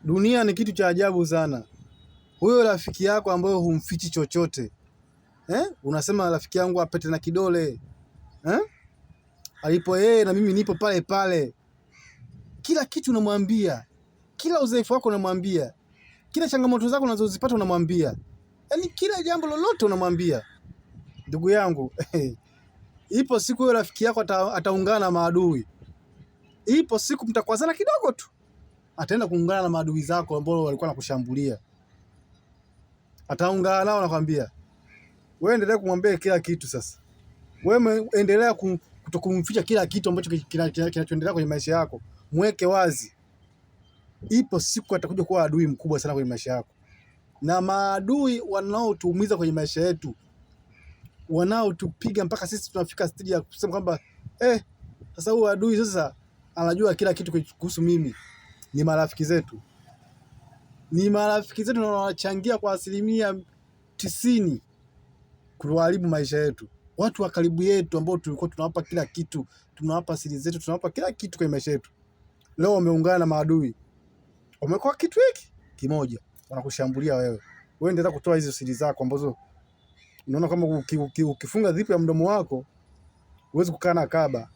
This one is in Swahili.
Dunia ni kitu cha ajabu sana. Huyo rafiki yako ambaye humfichi chochote eh? Unasema rafiki yangu apete na kidole eh? Alipo yeye na mimi nipo pale pale. Kila kitu unamwambia, kila udhaifu wako unamwambia, kila changamoto zako unazozipata unamwambia, yaani kila jambo lolote unamwambia. Ndugu yangu ipo siku huyo rafiki yako ataungana na maadui. Ipo siku mtakwazana kidogo tu, ataenda kuungana na maadui zako ambao walikuwa nakushambulia, ataungana nao, nakwambia. Wewe endelea kumwambia kila kitu sasa. Wewe endelea kutokumficha kila kitu ambacho kinachoendelea kwenye maisha yako, mweke wazi. Ipo siku atakuja kuwa adui mkubwa sana kwenye maisha yako, na maadui wanaotuumiza kwenye maisha yetu, wanaotupiga mpaka sisi tunafika stage ya kusema kwamba sasa huyu adui sasa anajua kila kitu kuhusu mimi, ni marafiki zetu, ni marafiki zetu na wanachangia kwa 90% kuharibu maisha yetu. Watu wa karibu yetu ambao tulikuwa tunawapa kila kitu, tunawapa siri zetu, tunawapa kila kitu kwenye maisha yetu, leo wameungana na maadui, wamekuwa kitu hiki kimoja, wanakushambulia wewe. Wewe endelea kutoa hizo siri zako ambazo unaona kama ukifunga zipu ya mdomo wako huwezi kukaa na kaba.